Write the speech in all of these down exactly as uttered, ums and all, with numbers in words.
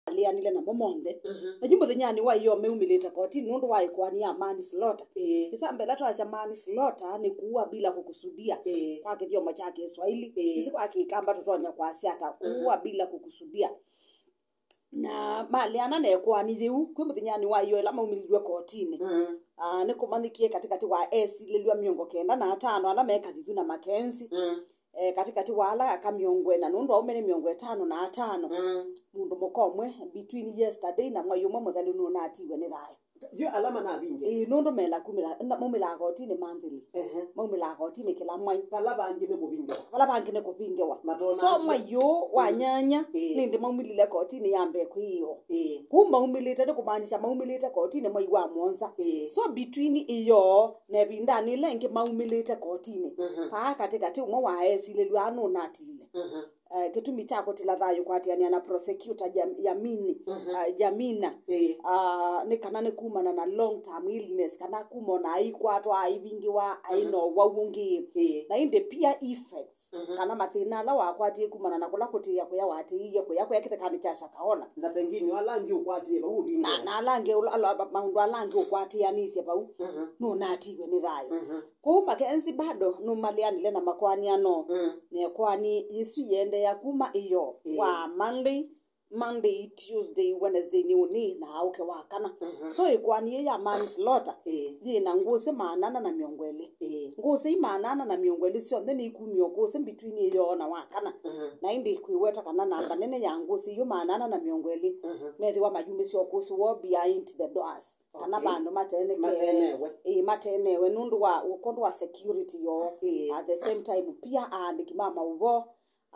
aleanile namo monthe. Mhm. Na yu mũthenyanĩ wa ĩyoo meumĩlĩte kotini nũndũ wa ĩkoani ya manslaughter. Ĩĩ. Ĩsamba ĩla twasya manslaughter nĩ kuua bila kukusudia. Ĩĩ. Kwa kĩthyomo kya Kĩswaili. Ĩĩ. Ĩsi kwa Kĩkamba tũtonya kwasya ata, kuua bila kukusudia. Na maleana na ĩkoani yĩu, kwĩ mũthenyanĩ wa ĩyoo ĩla maumĩlilw'e kotini. Mm. Ah, nĩ kũmanyĩkie katĩkatĩ wa esilĩlw'a mĩongo kenda na atano ala me Kathithu na Makenzi. Mm. Eh, katĩkatĩ wa ala aka mĩongo ĩna, nũndũ aũme nĩ mĩongo ĩtano na atano. Mm. Mũndũ mũka ũmwe, between yesterday na mwai ũmwe mũthelu nũnatiwe nĩ thayũ. Yu ala manavinge. Ĩĩ, nũndũ mela kumĩla, na maumĩlaa kotini monthly. Ehe. Maumĩlaa kotini kĩla mwai. Vala vangĩ nĩ kũvingĩwa. Vala vangĩ nĩ kũvingĩwa. Matona so asu. Mwai ũũ wa nyanya, ĩĩ, nĩndĩ maumĩlile kotini ya mbee kwĩ ĩyoo. Ĩĩ. Kũu maumĩlĩte nĩ kũmaanisha maumĩlĩte kotini mwai wa mũonza. Ĩĩ. So between ĩyoo na ĩvindanĩ ĩla ĩngĩ maumĩlĩte kotini, mhm, paa katĩkatĩ ũmwe wa esilĩlw'a nũnatilile. Mhm. Eh, kĩtumi kya kũtila thayũ kwatĩanĩa na prosecutor Jam-, Yamini, mhm, ah, Jamina. Ĩĩ. Ah, nĩ kana nĩ kumana na long term illness, kana kuma ona aikwatwa, aivingĩwa, aĩ, mhm, na ũwau ũngĩ. Ĩĩ. Na ĩndĩ peer effects, mhm, kana mathĩna ala wakwatie kumana na kũla kũtĩĩa kũya watĩĩie kũya kũya kĩthekanĩ kya Shakahola. Na pengine ala angĩ ũkwatĩe vau ũvingĩwa. Na, na ala angĩ ũla, ala, maũndũ ala angĩ ũkwatĩanĩsye vau, mhm, nũnatiwe nĩ thayũ. Mhm. Kũu Makenzi bado nũmaleanile na makoani ano. Mm. Na ĩkoani yĩsu yĩendeea kuma ĩyoo, ĩĩ, wa Monday, Monday, Tuesday, Wednesday nĩ ũnĩ na aũke wa kana. Mhm. So ĩkoani yĩ ya manslaughter, ĩĩ, yĩ na ngũsĩ maana ana na mĩongo ĩlĩ. Ĩĩ. Ngũsĩ ii maana ana na mĩongo ĩlĩ syonthe nĩ ikumio ngũsĩ between ĩyoo na wa kana. Mhm. Na ĩndĩ kwĩwetwa kana namba nene ya ngũsĩ iu maana ana na mĩongo ĩlĩ, mhm, methĩwa mayumĩsya ũkũsĩ woo behind the doors. Kana, okay, vandũ matenekee. Matenewe. Ĩĩ, matenewe nũndũ wa, kwondũ wa security yoo. Ĩĩ. At the same time, pia aandĩki ma maũvoo,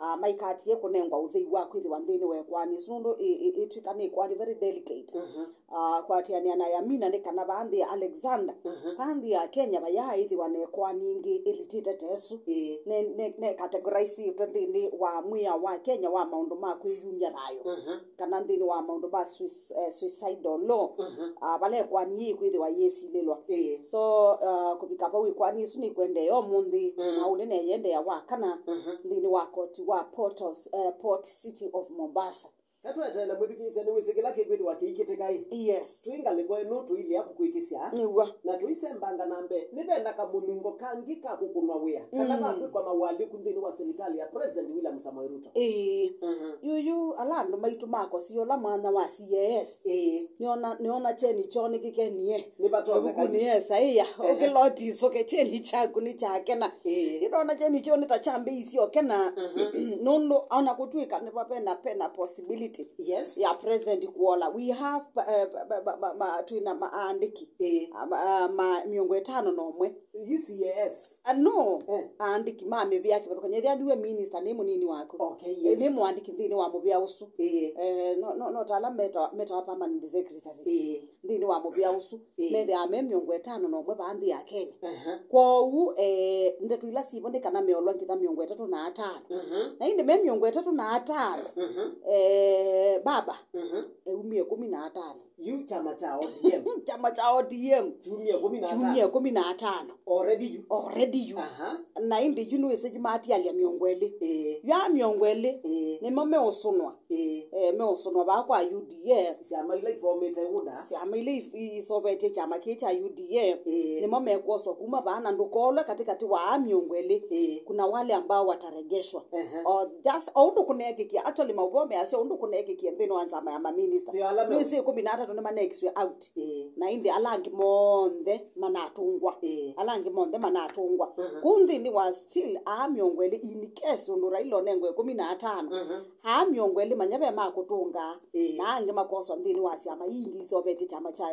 ah, maikatie kũnengwa ũthei wa kwĩthĩwa nthĩnĩ wa ĩkoani ĩsu nũndũ ĩ, ĩ, ĩtw'ĩka nĩ ĩkoani very delicate. Mhm. Ah, kwatĩanĩa na Yamina nĩ kana vaa nthĩ ya Alexander, mhm, vaa nthĩ ya Kenya vayaaĩthĩwa na ĩkoani ĩngĩ ĩlitĩte ta ĩsu. Ĩĩ. Ne, ne, ne categorizeĩtwe nthĩnĩ wa mwĩao wa Kenya wa maũndũ ma kwĩyumya thayũ. Mhm. Kana nthĩnĩ wa maũndũ ma sui-, eh, suicidal law, mhm, ah, vala ĩkoani yĩĩ kwĩthĩwa yĩsilĩlwa. Ĩĩ. So, ah, kũvika vau ĩkoani ĩsu nĩkwendeea ũmũnthĩ, mm, na ũnĩ neyĩendeea wa kana, mhm, nthĩnĩ wa koti wa Port of, eh, Port City of Mombasa. Katweteele mwĩthukĩĩsya nĩwĩsĩ kĩla kĩkwĩthĩwa kĩikĩtĩka ĩ. Yes. Twĩ ngalĩko ĩno tũilea kũkwĩkĩsya. Nĩw'o. Na tũisembanga na mbee, nĩ ve na kamũnyungo kangĩ ka kũkũnwa wĩa, kana, mm, ka kwĩkwa mawalĩku nthĩnĩ wa silikalĩ ya President William Samoei Ruto. Ĩĩ. Mhm. Yuyu, ala andũ maitũ makosie ũla mwanya wa C A S. Ĩĩ. Nĩona, nĩona kyeni kyoo nĩkĩkenie. Nĩvatonyeka. Ĩvukunĩ ya Isaia, ehe, ũkĩloti ĩsũke kyeni kyaku nĩkyakena. Ĩĩ. Nĩnona kyeni kyoo nĩ ta kyambĩĩisye ũkena. Mhm. Nũndũ ona kũtw'ĩka nĩva vena, vena possibility, yes, ya president kũola. We have, eh, ba, ba, ba, ba, twĩna maandĩki, ĩĩ, ah, ma, ah, ma mĩongo ĩtano na ũmwe. U C A S. Ah, no. Eh. Aandĩki ma mĩvĩa kĩvathũkany'o. Ethĩa ndiwe minister, nĩ mũnini waku. Okay, eh, yes. Nĩ mũandĩki nthĩnĩ wa mũvĩa ũsu. Ĩĩ. Eh, no, no, no ta ala metawa, metawa permanent secretaries. Ĩĩ. Nthĩnĩ wa mũvĩa ũsu. Ĩĩ. Methĩawa me mĩongo ĩtano na ũmwe vaa nthĩ ya Kenya. Aha. Kwoou, eh, ndeto ila sivo nĩ kana meolwa ngitha mĩongo ĩtatũ na atano. Mhm. Na ĩndĩ me mĩongo ĩtatũ na atano, mhm, eh, baba, mhm, eumie ĩkũmi na atano. Yu kyama kya O D M. Kyama kya O D M. Kyumia ĩkũmi na atano. Kyumia ĩkũmi na atano. Already yu. Already yu. Aha. Na ĩndĩ yu nĩwĩsĩ yu matialya mĩongo ĩlĩ. Ĩĩ. Yu aa mĩongo ĩlĩ, ĩĩ, nĩmo meũsũnwa. Ĩĩ. Eh, meũsũnwa vaa kwa U D A. Syama ila ifomĩte UDA. Syama ila if-, isovetye kyama kĩĩ kya U D A. Ĩĩ. Nĩmo mekwoswa kuma vaa na ndũkoolwe katĩkatĩ wa aa mĩongo ĩlĩ. Ĩĩ. Kuna wale ambao wataregeshwa. Ehe. O just o ũndũ kũneekĩkie, actually, maũvoo measya ũndũ kũneekĩkie nthĩnĩ wa nzama ya maminista. Nĩo ala me- Nĩwĩsĩ ĩkũmi na atatũ nĩmaneekiswe out. Ĩĩ. Na ĩndĩ ala angĩ monthe manatũngwa. Ĩĩ. Ala angĩ monthe manatũngwa. Mhm. Kũu nthĩnĩ wa still aa mĩongo ĩlĩ, in case ũndũ Raila ũnengwe ĩkũmi na atano, mhm, aa mĩongo ĩlĩ manya ve makũtũnga. Ĩĩ. Na angĩ makoswa nthĩnĩ wa syama ii ingĩ isovetye kyama kya,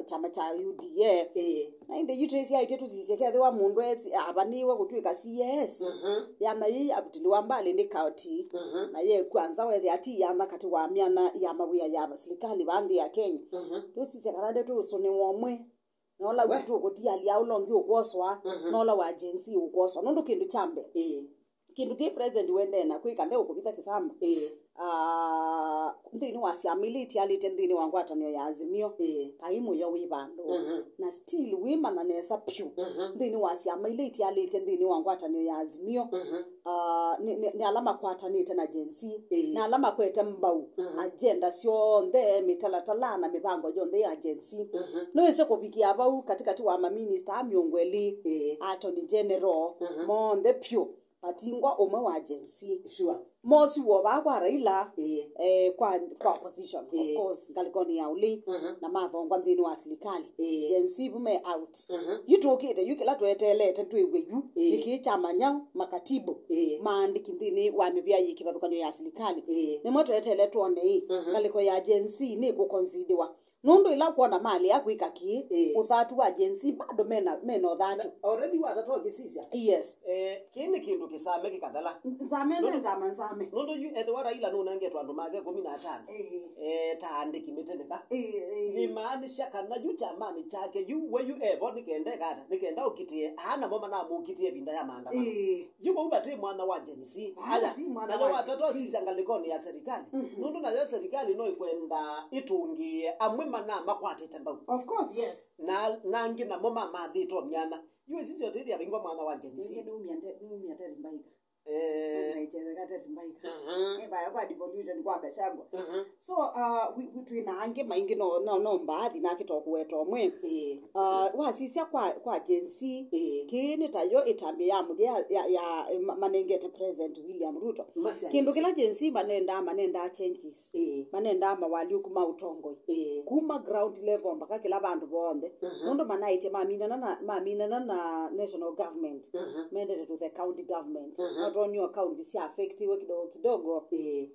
kyama kya U D A. Ĩĩ. Na ĩndĩ yu twĩsyaĩtye tũsisye kethĩwa mũndũ esi-, avanĩĩwe kũtw'ĩka C A S, mhm, yanya yĩĩ yavutĩlĩwa mbalĩ nĩ kaoti, mhm, na yekw'a nza wethĩa ti yanya katĩ wa myanya ya mawĩa ya silikalĩ vaa nthĩ ya Kenya. Mhm. Tũsisye kana nĩtũũsũnĩwa ũmwe, na ũla, we, witũ ũkũtialya, ũla ũngĩ ũkwoswa, mhm, na ũla wa Gen Z ũkwoswa. Nũndũ kĩndũ kya mbee, ĩĩ, kĩndũ kĩĩ president wendee na kwĩka ndeũkũvitha kĩsamba. Ĩĩ. Ah, nthĩnĩ wa syama ila itialĩte nthĩnĩ wa ngwatanĩo ya Azimio, ĩĩ, vai mũyo wĩ vandũ. Mhm. Na still wĩmanya nesa vyũ, mhm, nthĩnĩ wa syama ila itialĩte nthĩnĩ wa ngwatanĩo ya Azimio, mhm, ah, nĩ, nĩ, nĩ ala makwatanĩte na Gen Z, ĩĩ, na ala makwete mbau, mhm, agenda syonthe, mĩtalatala na mĩvango yonthe ya Gen Z. Mhm. Nĩwĩsĩ kũvikĩa vau katĩkatĩ wa maminista mĩongo ĩlĩ, ĩĩ, Attorney General, mhm, monthe pyũ, vatingwa ũmwe wa Gen Z. Sure. Mosi wovaa kwa Raila, ĩĩ, eh, kwa, kwa opposition, of, ĩĩ, course, ngalĩkonĩ ya ũlei, mhm, na mathongwa nthĩnĩ wa silikalĩ. Ĩĩ. Gen Z vu me out. Mhm. Yu tũkĩte, yu kĩla tweteelete twĩw'e yu, ĩĩ, nĩ kĩĩ kya manyao makatibu, ĩĩ, maandĩki nthĩnĩ wa mĩvĩa yĩ kĩvathũkany'o ya silikalĩ. Ĩĩ. Nĩmo tweteele twone ĩ, mhm, ngalĩko ya Gen Z nĩkũkonsidiwa. Nũndũ ĩla ũkwona malea kwĩka kĩĩ, ĩĩ, ũthatu wa Gen Z bado mena, mena ũthatu. Na already watata ũkĩsisya. Yes. Eh, kĩĩ nĩ kĩndũ kĩsame kĩkathela. Nzame, nũndũ, nzama, nzame. Nũndũ yu ethĩwa Raila nũnengetwe andũ make kũmi na atano. Ĩĩ. Eh, ta andĩki mĩtĩnĩka. Ĩĩ, ĩĩ. Nĩmaanisha kana yu kyamanĩ kyake yu, we yu evo nĩkenda ekata, nĩkenda ũkitĩe, aa namo manamũkitĩe ĩvinda ya maandamano. Ĩĩ. Yu vau vati mwana wa Gen Z. Vau vati mwana wa Gen Z. Aya, nayo watata ũsisya ngalĩkonĩ ya serikali. Mhm. Nũndũ nayo serikali no ĩkwenda ĩtũngĩe amwe mana makwatĩte mbau. Of course, yes. Na, na angĩ namo mamathĩtwe myanya. Yu ĩsisya ũtĩthĩa vingwa mwana wa Gen Z. Nĩngĩ nĩumya nde-, nĩumya Terry Mbaika. Eh. Naichezeka Terry Mbaika. Mhm. Nĩ vaya kwa devolution kwa Gachagua. Mhm. So, uh, we, we, twĩ na angĩ maingĩ no, no, no mbaathi nake to kũweta ũmwe. Ĩĩ. Uh, wasisya kwa, kwa Gen Z, ĩĩ, kĩĩ nĩ tayo ĩtambya ya mũthya ya, ya, ya ma-, manengete President William Ruto. Masyanisye. Kĩndũ kĩla Gen Z manendaa, manendaa changes. Ĩĩ. Manendaa mawalyũku ma ũtongoi. Ĩĩ. Kuma ground level mpaka kĩla vandũ vonthe. Mhm. Nũndũ manaĩtye maminana na, maminana na national government. Mhm. Mendete to the county government. Mhm. Matonio county sya affectiwe kidogo kidogo. Ĩĩ.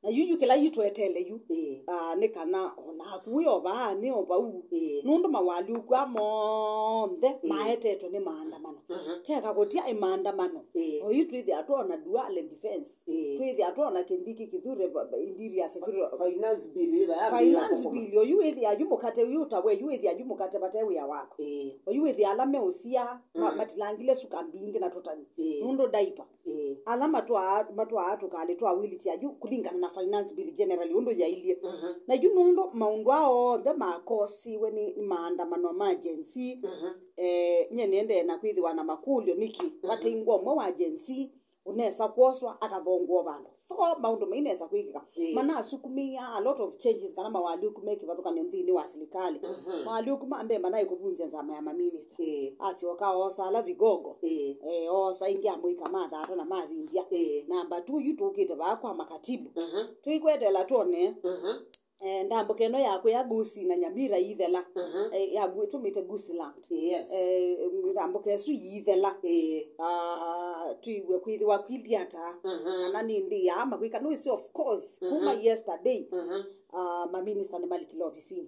Na yu, yu kĩla yu tweteele yu, ĩĩ, ah, nĩ kana o naku wĩ o vaa, nĩ o vau. Ĩĩ. Nũndũ mawalyũku aa monthe, ĩĩ, maetetwe nĩ maandamano. Mhm. Keka kũtyaĩ maandamano. Ĩĩ. O yu twĩthĩa twona Duale Defense. Ĩĩ. Twĩthĩa twona Kindiki Kithure, ba-, ba-, Interior Security. Finance bill ĩla ya Finance bill, o yu wĩthĩa yu mũkate, yu ũtawe, yu wĩthĩa yu mũkate vate wĩa waku. Ĩĩ. O yu wĩthĩa ala meũsia, ma-, mm, matilangile suka mbingĩ na tũtani. Ĩĩ. Nũndũ diaper. Ĩĩ. Ala matwaa, matwaa tũkalĩ twa wheelchair yu kũlingana na finance bill generally ũndũ yailye. Mhm. Na yu nũndũ maũndũ aa onthe makosiwe nĩ, nĩ maandamano ma Gen Z, mhm, eh, nye nĩendee na kwĩthĩwa na makũlyo nĩkĩ, mhm, vate ingwa ũmwe wa Gen Z ũnesa kwoswa akathongwa vandũ. Tho maũndũ mainesa kwĩkĩka. Ĩĩ. Manasukumĩaa a lot of changes kana mawalyũku me kĩvathũkany'o nthĩnĩ wa silikalĩ. Mhm. Mawalyũku ma mbee manaĩ kũvunzya nzama ya maminista. Ĩĩ. Asyoka oosa ala vigogo. Ĩĩ. Eh, oosa ingĩ amũika mathata na mavindya. Ĩĩ. Namba two, yu tũkĩte vaa kwa makatibu. Mhm. Tũikwetela twone. Mhm. Eh, ndambũka ĩno ya kũya Gusii na Nyamira yĩthela. Mhm. Eh, ya gu-, tũmĩte Gusii land. Yes. Eh, ndambũka ĩsu yĩthela. Ĩĩ. Ah, twĩw'e kwĩthĩwa kwĩlyĩ ata. Mhm. Kana nĩ ndĩ ya ama kwĩka. Nĩwĩsĩ, of course, mhm, kuma yesterday, mhm, ah, maminista nĩmalikile ovisinĩ.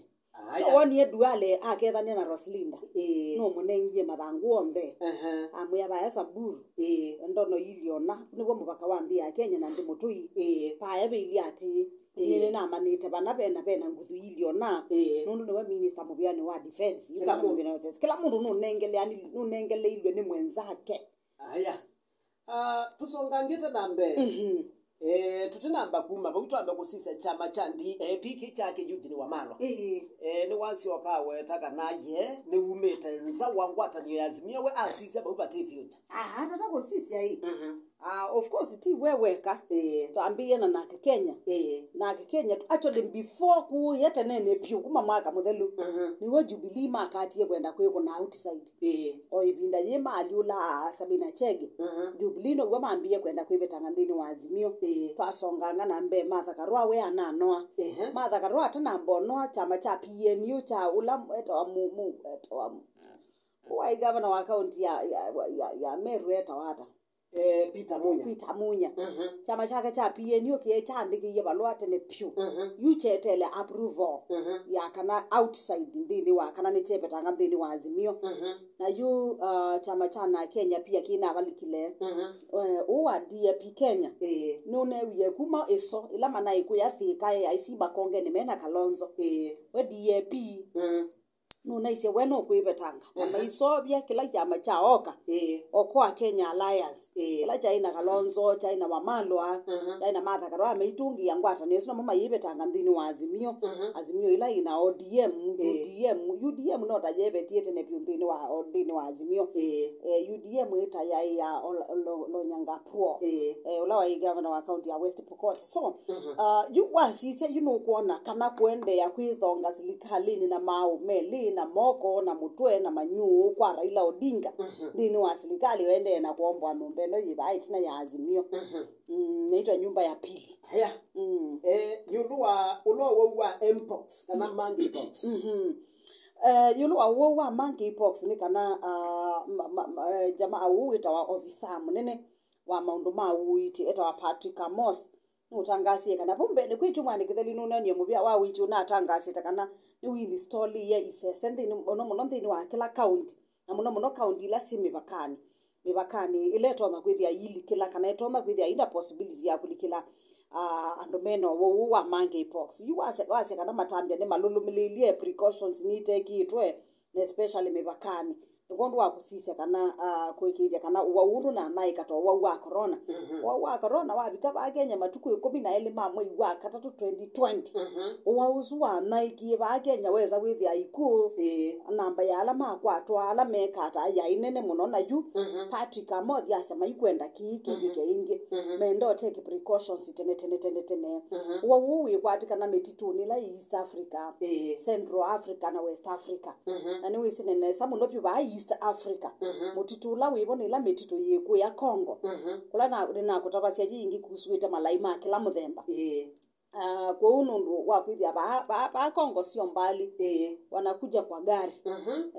Aya. Wonie Duale akethania na Roslinda. Ĩĩ. Nũmũnengie mathangũ onthe. Aha. Amwĩa vaya Saburu. Ĩĩ. Ndono iliona. Nĩw'o mũvaka wa nthĩ ya Kenya na nthĩ mũtũi. Ĩĩ. Vaya vĩilye atĩ, ĩĩ, nĩnamanyĩte vana vena, vena nguthu iliona. Ĩĩ. Nũndũ nĩwe minister mũvĩanĩ wa defense. Kĩla mũndũ. Kĩla mũndũ nũnengeleani-, nũnengeleilwe nĩ mwenzake. Aya. Ah, tũsongangĩte na mbee. Mhm. Eh, tũtinamba kuma vau twambe kũsisya kyama kya D A P kĩ kyake Eugene Wamalwa. Ĩĩ. Eh, nĩwasyoka aweta kana ye nĩwumĩte nza wa ngwatanĩo ya Azimio, we asisya vau vati future. Ah, tata kũsisya ĩ. Mhm. Ah, of course, ti we weka. Ĩĩ. Twambĩie na Nake Kenya. Ĩĩ. Nake Kenya, actually, before kũya tenene piũ, kuma mwaka mũthelu, mhm, nĩw'o Jubilee makatie kwenda kwĩkũna outside. Ĩĩ. O ĩvinda yĩĩ maalyũlaa Sabina Chege, mhm, Jubilee now'o mambie kwenda kwĩvetanga nthĩnĩ wa Azimio. Ĩĩ. Twasonganga na mbee, Martha Karua we ananoa. Ehe. Martha Karua atanambonoa kyama kya P N U kya ũla etawa mu-, mu-, etawa mu-, waĩ gavana wa kaunti ya, ya, ya, ya Meru etawa ata? Eh, Peter Munya. Peter Munya. Mhm. Kyama kyake kya P N U kĩe kyaandĩkĩie valũa tene piũ. Mhm. Yu kyeteele approval, mhm, ya kana outside nthĩnĩ wa kana nĩkyevetanga nthĩnĩ wa Azimio. Mhm. Na yu, uh, kyama kya na Kenya pia kĩnavalikile. Mhm. Eh, ũũ wa D A P Kenya. Ĩĩ. Nũnewie kuma ĩso ĩla manaĩ kũya Thika, aici makongeni mena Kalonzo. Ĩĩ. We D A P. Mhm. Nũnaisye we nũkwĩvetanga. Na maisovya kĩla kyama kya Oka. Ĩĩ. Okoa Kenya Alliance. Ĩĩ. Kĩla kyaĩ na Kalonzo, kyaĩ na Wamalwa, kyaĩ na Martha Karua, maitũngĩa ngwatanĩo ĩsu, namo mayĩvetanga nthĩnĩ wa Azimio. Azimio ĩla ĩna O D M, Ĩĩ. U D M. U D M no ta yevetie tene vyũ nthĩnĩ wa, o, nthĩnĩ wa Azimio. Ĩĩ. Eh, U D M ĩta yaĩ ya Ol-, Ol-, Lonyangapuo. Ĩĩ. Eh, ũla waĩ gavana wa kaunti ya West Pokot. So, uh, yu wasisya, yu nũkwona kana kũendeea kwĩthonga silikalĩnĩ na maaũ melĩ na moko na mũtwe na manyũũ kwa Raila Odinga nthĩnĩ wa silikalĩ, ũendee na kũomboa nyũmba ĩno yĩ vaa ĩtina ya Azimio. Mm, naitwa nyumba ya pili. Haya. Mm. Eh, ĩũlũ wa ũla ũwau wa mpox kana monkeypox. Eh, ĩũlũ wa ũwau wa monkeypox nĩ kana, ah, ma, ma, ma, eh, jamaa ũũ wĩtawa ofisa mũnene wa maũndũ ma ũiiti etawa Patrick Amoth, nũtangaasie kana vu mbee nĩ kwĩ kyumwanĩ kĩthelu nũneenie mũvĩa wa ũiiti ũnatangaasĩte kana nĩwĩinstolĩie isese nthĩnĩ, mũno mũno nthĩnĩ wa kĩla kaunti, na mũno mũno kaunti ila syĩ mĩvakanĩ, mĩvakanĩ ĩla ĩtonya kwĩthĩa iilikĩla kana ĩtonya kwĩthĩa ina possibility ya kũlikĩla, ah, andũ mena ũwau ũũ wa monkeypox. Yu wasya, wasya kana matambya nĩmalũlũmĩlĩĩlye precautions nĩitekĩĩtwe, na especially mĩvakanĩ. Nĩ kwondũ wa kũsisya kana, ah, kũĩkĩĩthya kana ũwau ũũ ndũnanaĩka ta ũwau wa corona. Ũwau wa corona wavika vaa Kenya matukũ ĩkũmi na elĩ ma mwei wa katatũ twenty twenty. Ũwau ũsu wanaĩkie vaa Kenya wesa wĩthĩa ikuũ. Ĩĩ. Namba ya ala makwatwa, ala mekata yaĩ nene mũno, na yu Patrick Amoth asya maikwenda kĩĩ kĩyĩke ĩngĩ. Menda ũteke precautions tene, tene, tene, tene. Ũwau ũũ wĩkwatĩkana mĩtitũnĩ ĩla yĩ East Africa, Ĩĩ. Central Africa na West Africa. Na nĩwĩsĩ nesa mũno vyũ vaa East Africa. Mũtitũ ũla wĩvo nĩ ĩla mĩtitũ yĩkũya Congo. Kũla na, nĩnakũtavasya yĩngĩ kusuĩte malai ma kĩla mũthemba. Ĩĩ. Ah, kwoou nũndũ wa kwĩthĩa vaa, vaa, vaa Congo sio mbali, Ĩĩ. Wanakuja kwa gari.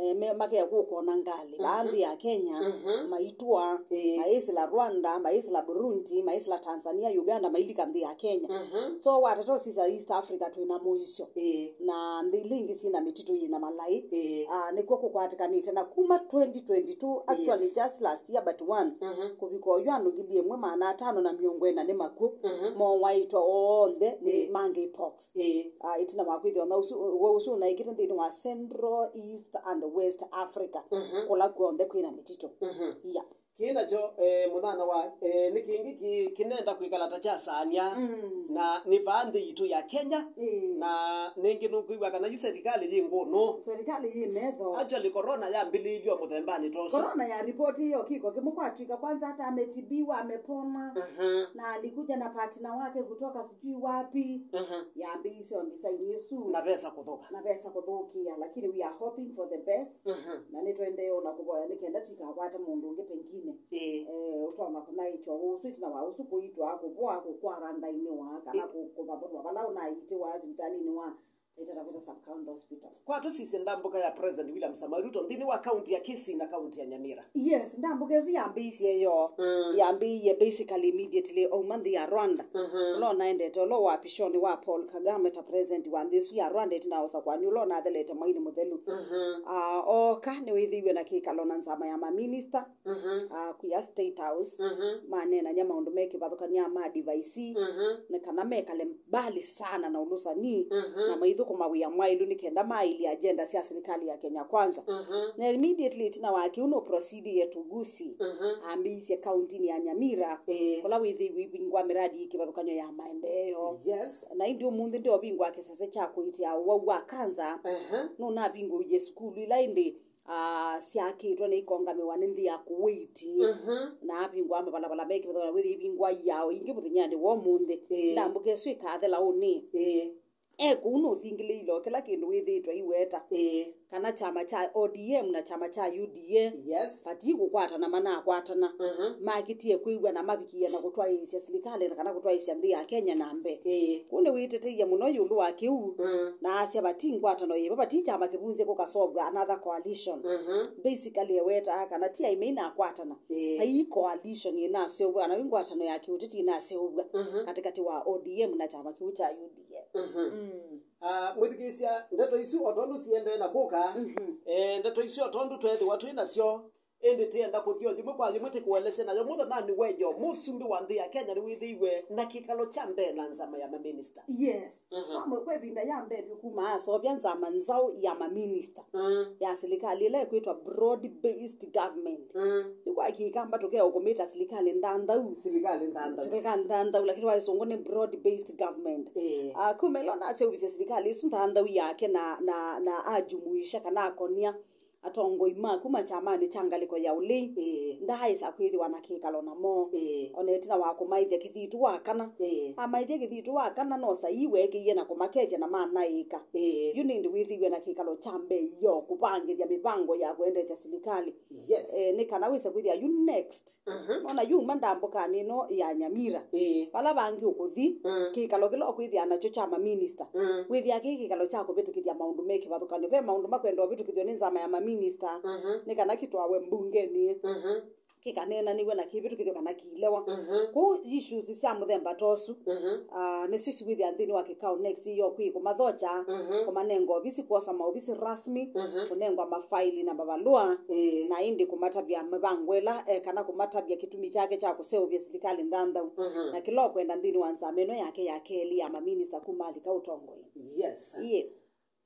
Eh, me, makea kũkona ngalĩ vaa nthĩ ya Kenya, maitũa, Ĩĩ. Maisila Rwanda, maisila Burundi, maisila Tanzania, Uganda, mailika nthĩ ya Kenya. So watata ũsisya East Africa twĩna mũisyo. Ĩĩ. Na nthĩ ila ingĩ syĩna mĩtitũ yĩna malai. Ĩĩ. Ah, nĩkw'o kũkwatĩkanĩte na kuma twenty twenty-two, actually Yes. just last year but one, kũvika oyu andũ ngili ĩmwe maana atano na mĩongo ĩna nĩ makw'ũ. Mowaĩtwe onthe nĩ Ĩĩ. monkeypox. Ĩĩ. Ah, ĩtina wa kwĩthĩwa na ũsu, ũwau ũsu ũnaĩkĩte nthĩnĩ wa Central, East and West Africa, kũla kw'onthe kwĩna mĩtitũ. Yeah. Kĩĩ nakyo, eh, mũthana wa, eh, nĩ kĩngĩ kĩ-, kĩnenda kwĩkala ta kyasaania, na nĩ vaa nthĩ yitũ ya Kenya, Ĩĩ. na nĩngĩ nũkwĩw'a kana yu serikali yĩ ngũnũ. Serikali yĩ metho. Actually, corona yambĩlĩĩlye o mũthembanĩ ta ũsu. Corona ya ripoti yo kiko kĩmwe kwatwika kwanza hata ametibiwa, amepona, na alikuja na partner wake kutoka sijui wapi. Yambĩĩisye on design ĩsu. Na vesa kũthũka. Na vesa kũthũkĩa, lakini we are hoping for the best. Na nĩtũendee ona kũvoya nĩ kenda tikakwate mũndũ ũngĩ pengine. Ĩĩ. Eh, ũtonya kũnaĩtwa ũsu, ĩtina wa ũsu kũitwa, kũvoa, kũkwara ndainĩ wa, kana Ĩ- kũ-, kũvathũlwa vala ũnaitĩwa sivitalĩnĩ wa Taita Taveta Sub-County Hospital. Kwa tũsisye ndambũka ya President William Samoei Ruto nthĩnĩ wa kaunti ya Kisii na kaunti ya Nyamira. Yes, ndambũka ĩsu yambĩĩisye yo. Yambĩĩie basically immediately auma nthĩ ya Rwanda. Ũla ũnaendete, ũla wa pishoni wa Paul Kagame ta president wa nthĩ ĩsu ya Rwanda, ĩtina wa ũsakũani ũla ũnathelete mweinĩ mũthelu. Ah, ooka nĩwĩthĩiwe na kĩkalo na nzama ya maminista. Ah, kuya State House, maneenany'a maũndũ me kĩvathũkany'a ma device, nĩ kana mekale mbali sana na ũlũsani, na maithũkũma wĩa mwaĩlu nĩ kenda maaĩlye agenda sya silikalĩ ya Kenya Kwanza. Na immediately ĩtina wa kĩu, no proceed yetu Gusii, ambĩĩisye kauntinĩ ya Nyamira, Ĩĩ. kũla wĩthĩiwe ivingwa miradi yĩ kĩvathũkany'o ya maendeeo. Yes. Na ĩndĩ ũmũnthĩ ndeũvingwa kĩsese kya kũitia ũwau wa kanza, Aha. nũnavingũie sukulu ila ĩndĩ ah, syakĩtwe na ikongamĩwa nĩ nthĩ ya Kuwait, Mhm. na avingũa mavalavola me kĩvathũkany'o na wĩthĩa ivingũa yao ingĩ mũthenyanĩ wa ũmũnthĩ. Ĩĩ. Ndambũka ĩsu ĩkathela ũnĩ. Ĩĩ. E kũu nũthingĩlĩile o kĩla kĩndũ wĩthĩĩtwe aiweta. Ĩĩ. Kana kyama kya O D M na kyama kya U D A Yes. vati kũkwatana, manakwatana. Mhm. Makĩtie kwĩw'a na mavikie na kũtwaĩĩsya silikalĩ na kana kũtwaĩĩsya nthĩ ya Kenya na mbee. Ĩĩ. Kũu nĩwĩteteie mũno ĩũlũ wa kĩu, Mm. na asya vati ngwatano yĩvo, vati kyama kĩvunzye kũkaseũvw'a another coalition. Mhm. Basically, ewetaa kana ti aimei nakwatana. Ĩĩ. Vai coalition ĩnaseũvw'a, kana vai ngwatano ya kĩũteti ĩnaseũvw'a Mhm. katĩkatĩ wa O D M na kyama kĩu kya U D A. Mhm. Mm. Ah, mwĩthukĩĩsya ndeto isu o tondũ siendee na kũka, Mhm. eh, ndeto isu o tondũ tweethĩwa twĩ nasyo, Ĩndĩ tĩenda kũthi o yĩmwe kwa yĩmwe tĩkũelesye nayo mũthanani weyo. Mũsumbĩ wa nthĩ ya Kenya nĩwĩthĩiwe na kĩkalo kya mbee na nzama ya maminista. Yes. Mhm. Amwe kwa ĩvinda ya mbee vyũ kuma asovya nzama nzaũ ya maminista Mm. ya silikalĩ ĩla ĩkwĩtwa broad based government. Mm. Yu kwa kĩkamba tũkeũkũmĩta silikalĩ nthanthau. Silikalĩ nthanthau. Silikalĩ nthanthau, lakini kwa ĩsũngũ nĩ broad based government. Eh. Ah, kuma ĩla naseũvisye silikalĩ ĩsu nthanthau yake na, na, na ajumuisha kana akonia atongoi ma kuma kyamanĩ kya ngalĩko ya ũlei, Ĩĩ. Ndaaĩsa kwĩthĩwa na kĩkalo namo. Ĩĩ. O na ĩtina wa kũmaĩthya kĩthitũ wa kana. Ĩĩ. Amaĩthya kĩthitũ wa kana no saii weekĩie na kũmakethya na manaĩka. Ĩĩ. Yu nĩndĩ wĩthĩiwe na kĩkalo kya mbee yo kũvangĩthya mĩvango ya kũendeesya silikalĩ. Yes. Eh, nĩ kana wĩse kwĩthĩa yu next. Mhm. Nona yu uma ndambũkanĩ ĩno ya Nyamira. Ĩĩ. Vala vangĩ ũkũthi, Mm. kĩkalo kĩla ũkwĩthĩa nakyo kya maminista. Mm. Wĩthĩa kĩ kĩkalo kya kũvĩtũkĩthya maũndũ me kĩvathũkany'o. Ve maũndũ makwenda ũvĩtũkĩthw'e nĩ nzama ya maminista. Mhm. Nĩ kana kĩtwawe mbungenĩ. Mhm. Kĩkaneenanĩw'e na kĩvĩtũkĩthw'e kana kĩilewa. Mhm. Kwoou issues sya mũthemba ta ũsu, Mhm. ah, nĩsyo siwĩthĩa nthĩnĩ wa kĩkao next yo kwĩ kũmathokya, Mhm. kũmanenga ovisi, kwosa maovisi rasmi, Mhm. kũnengwa mafaili na mavalũa, Ĩĩ. na ĩndĩ kũmatavya mĩvango ĩla, eh, kana kũmatavya kĩtumi kyake kya kũseũvya silikalĩ nthanthau. Mhm. Na kĩla ũkwenda nthĩnĩ wa nzama ĩno yake ya kelĩ ya maminista kuma alika ũtongoi. Yes. Iye.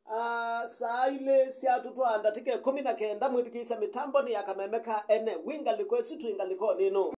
Ah, saa ilĩ syatũtwaa ndatĩka ĩkũmi na kenda, mwĩthukĩĩsya mĩtambonĩ ya kameme ka ene. Wĩ ngalĩko ĩsu twĩ ngalĩkonĩ ĩno.